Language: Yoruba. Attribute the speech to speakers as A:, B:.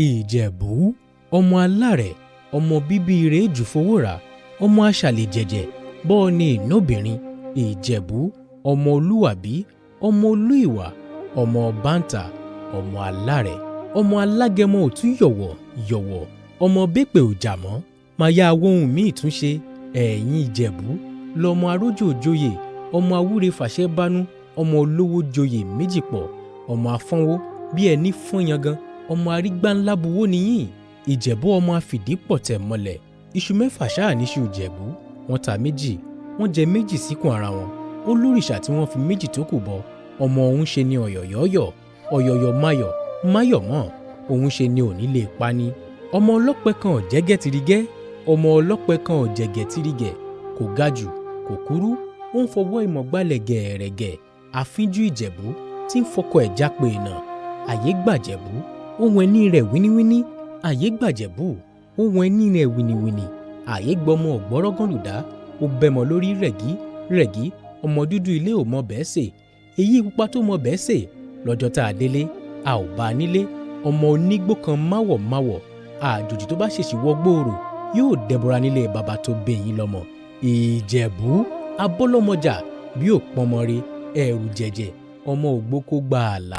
A: Ìjẹ̀bú, ọmọ alárẹ̀, ọmọ bíbí ire jùfowórà, ọmọ aṣàlè jẹ̀jẹ̀, bọ́ọ̀ ni ìnóbìnrin. Ìjẹ̀bú, ọmọ olúwàbí, ọmọ olú ìwà, ọmọ báńtà, ọmọ alárẹ̀, ọmọ alágẹmọ òtún yọ̀wọ̀ yọ̀wọ̀, ọmọ bẹ́pẹ̀ ò jà mọ́, máa yá awóhùn míì tún ṣe. Ẹ̀yìn Ìjẹ̀bú lọmọ arójò joyè, ọmọ awúre fàṣẹ bánú, ọmọ olówó joyè méjì pọ̀, ọmọ afọ́nwó bí ẹni fọ́n yangan, ọmọ arígbáńlá buwó nìyí. Ìjẹ̀bú, ọmọ afìdípọ̀tẹ̀ mọ́lẹ̀. Iṣu mẹ́fà ṣáà níṣu Ìjẹ̀bú. Wọ́n ta méjì, wọ́n jẹ méjì síkùn ara wọn. Ó lórìṣà tí wọ́n fi méjì tó kù bọ. Ọmọ òun ṣe ni ọ̀yọ̀yọ̀yọ̀, ọ̀yọ̀yọ̀ máyọ̀ máyọ̀ mọ́ òun ṣe ni òní lè pa ni. Ọmọ ọlọ́pẹ kan ò jẹ́gẹ́ tirigẹ́, ọmọ ọlọ́pẹ kan ò jẹ̀gẹ́ tirigẹ̀, kò ga jù, kò kúrú, ó ń fọwọ́ ìmọ̀ gbálẹ̀ gẹ̀ẹ́rẹ̀gẹ̀. Àfínjú Ìjẹ̀bú tí ń fọkọ ẹ̀ jápe ìnà. Àyè gbàjẹ̀bú, ohun ẹni rẹ̀ wíníwíní. Àyè gbàjẹ̀bú, ohun ẹni rẹ̀ wìnìwìnì. Àyè gbọmọ ọ̀gbọ́rọ́gànlùdá, ó bẹ́mọ lórí rẹ̀gí rẹ̀gí. Ọmọ dúdú ilé ò mọ bẹ́ẹ̀ sè, èyí pupa tó mọ bẹ́ẹ̀ sè. Lọ́jọ́ tá a délé, a ò bá a nílé. Ọmọ onígbó kan máwọ̀ máwọ̀, àjòjì tó bá ṣèṣì wọ gbòòrò yóò dẹbọra nílé bàbá tó bẹ̀yìn lọ́mọ. Ìjẹ̀bú abọ́lọ́mọjà bí ò pọnmọ re, ẹ̀rù jẹ̀jẹ̀, ọmọ ògbókó gbààlà.